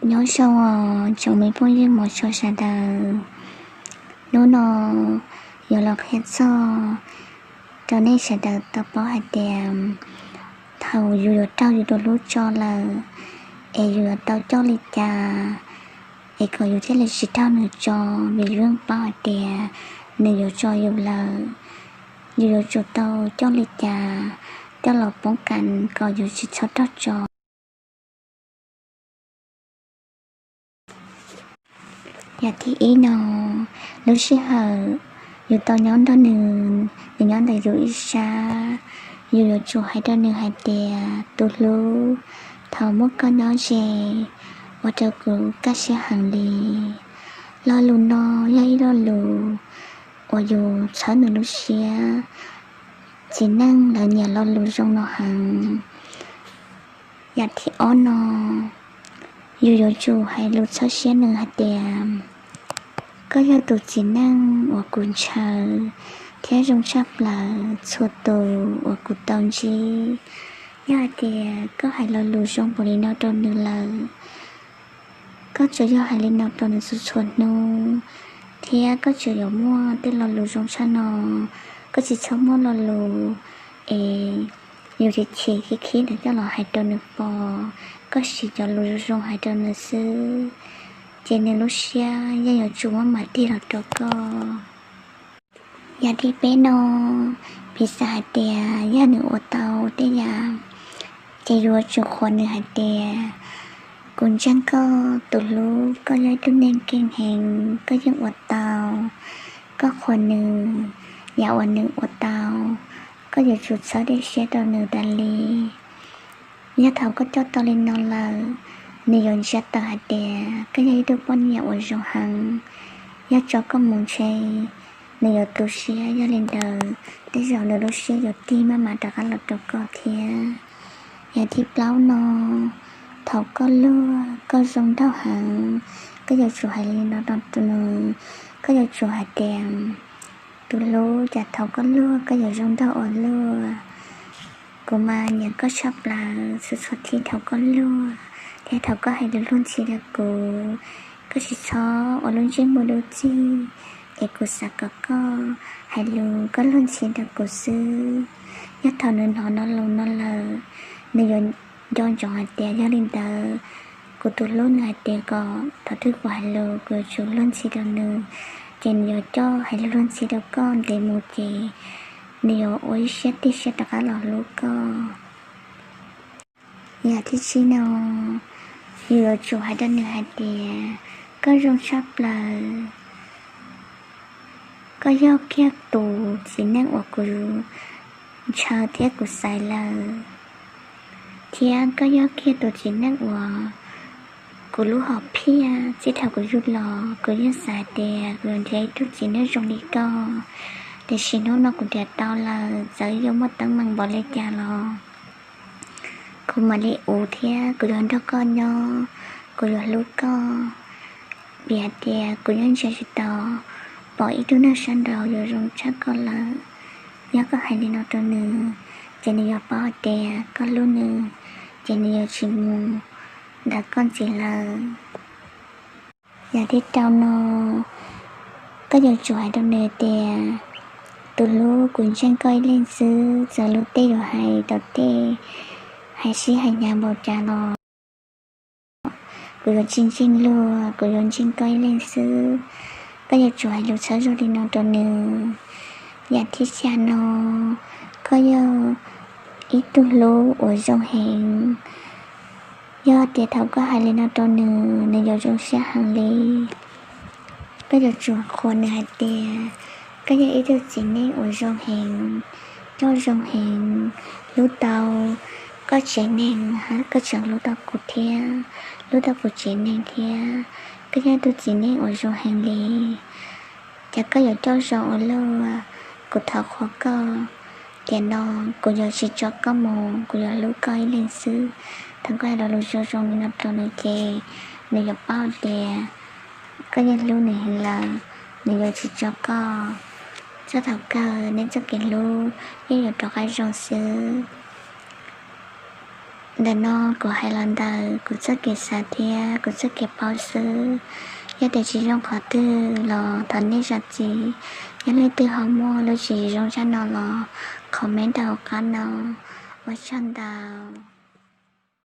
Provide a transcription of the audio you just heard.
Nyob zoo os tsoom me phooj ywg mos tshua sawv daws. Hnub no yuav los qhia txog rau nej sawv daws tau paub hais tias thaum yus yuav raug yus tus hlub tso lawm, es yus yuav tau coj li cas es kom yus thiaj li tsis raug nws tso, vim yus yeej paub hais tias nws yuav tso yus lawm. Yus yuav tsum tau coj li cas coj los poob kas kom yus tsis txhob raug tso. Yam thib ib no, lub sij hawm yus tau nyob nrog nws, nws nyob ntawm yus ib sab, yus yuav tsum hais rau nws hais tias, tus hlub, thaum muaj koj nyob ze, ua rau kuv kaj siab heev li. Lo lus no yog ib lo lus uas yus txhawb nws lub siab. Txiv neej lawv nyiam lo lus zoo no heev. Yam thib ob no, yus yuav tsum hais lus txhawb siab nws hais tias, koj yog tus txiv neej uas kuv ntshaw thiab zoo tshaj plaws txhua tus uas kuv tau ntsib. Yog hais tias koj hais lo lus zoo npaum li no rau nws lawm, koj tsuas yog hais li no rau nws txhua txhua hnub, thiab koj tsuas yuav muaj tej lo lus zoo tshaj no. Koj tsis txhob muaj lo lus es yus chim chim khib khib ntawd coj los hais rau nws pom, koj siv cov lus zoo zoo hais rau nws xwb, ces nws lub siab yeej yuav tsum muab mam tig los rau koj. Yam thib peb no, piv xam hais tias yog nws ua tau tej yam, ces yuav tsum qhuas nws hais tias, kuv ntseeg koj tus hlub, koj yog ib tug neeg keej heev, koj yeej ua tau. Koj qhuas nws, yam uas nws ua tau, koj yuav tsum txhawb dej siab rau nws tas li. Yog thaum koj coj tau li no lawm, nws yuav ntsia tawm hais tias koj yog ib tug poj niam uas zoo heev. Yog tso koj mus ntshe nws yuav tu siab, yog li ntawd tej zaum nws lub siab yuav tig maj mam rov qab los rau koj thiab. Yam thib plaub no, thaum koj luag koj zoo nraug heev, koj yuav tsum hais li no rau nws, koj yuav tsum hais tias, tus hlub, cas thaum koj luag koj yuav zoo nraug ua luaj. Kuv mas nyiam koj tshaj plaws txhua txhua thaum koj luag thiab thaum koj hais lus luag ntxhi rau kuv. Koj tsis txhob ua lub ntsej muag dub txig, es kuv xav kom koj hais lus koj luag ntxhi rau kuv xwb. Yog thaum nws hnov lo lus no lawm, nws yuav nco ntsoov hais tias yog li ntawd, kuv tus hlub nws hais tias kom thaum twg kuv hais lus kuv yuav tsum luag ntxhi rau nws, ces nws yuav coj hais lus luag ntxhi rau koj ntev mus ces nws yuav ua ib siab tig siab rov qab los hlub koj. Yam thib tsib no, yus yuav tsum hais rau nws hais tias, koj zoo tshaj plaws, koj yog kiag tus txiv neej uas kuv ntshaw thiab kuv xaiv lawm, thiab koj yog kiag tus txiv neej uas kuv lub hom phiaj txij thaum kuv yug los kuv yeej xav tias kuv yuav nrhiav ib tug txiv neej zoo li koj. Tiam sis hnub no kuv nrhiav tau lawm, txawm yuav muaj teeb meem npaum li cas los kuv mam li ua thiab kuv yuav nrog koj nyob, kuv yuav hlub koj. Vim hais tias kuv yeej ntsia tsis tau pom ib tug neeg sab nraud yuav zoo tshaj koj lawm. Yog koj hais li no rau nws, ces nws yuav paub hais tias koj hlub nws, ces nws yuav tsis mus ntawm koj ntxiv lawm. Yam thib rau no, koj yuav tsum hais rau nws tias, tus hlub, kuv ntseeg koj ib leeg xwb, txawm luag tej yuav hais tau tej hais sib hais hnyav npaum cas los kuv yuav tsis ntseeg luag, kuv yuav ntseeg koj ib leeg xwb. Koj yuav tsum hais lus txhawb zog li no rau nws. Yam thib xya no, koj yog ib tug hlub uas zoo heev. Yog tias thaum koj hais li no rau nws, nws yuav zoo siab heev li. Koj yuav tsum qhuas nws hais tias, koj yog ib tug txiv neej uas zoo heev, coj zoo heev, hlub tau koj tsev neeg, koj tseem hlub tau kuv thiab, hlub tau kuv tsev neeg thiab. Koj yog tus txiv neej uas zoo heev li. Ces koj yuav coj zoo ua luaj, kuv thov qhuas koj. Tiam no kuv yuav tsis tso koj mus, kuv yuav hlub koj ib leeg xwb. Thaum koj hais lo lus zoo zoo li no rau nws ces nws yuav paub tias koj yeej hlub nws heev lawm, nws yuav tsis tso koj. Txog thaum kawg nej txoj kev hlub yeej yuav rov qab zoo xwb. Ntawm no kuv hais los ntawm kuv txoj kev xav thiab kuv txoj kev paub xwb. Yog tias tsis zoo qhov twg los thov nej zam txim. Yog leej twg ho muaj lub tsis zoo zaj no los comment rau hauv qab no. Ua tsaug ntau.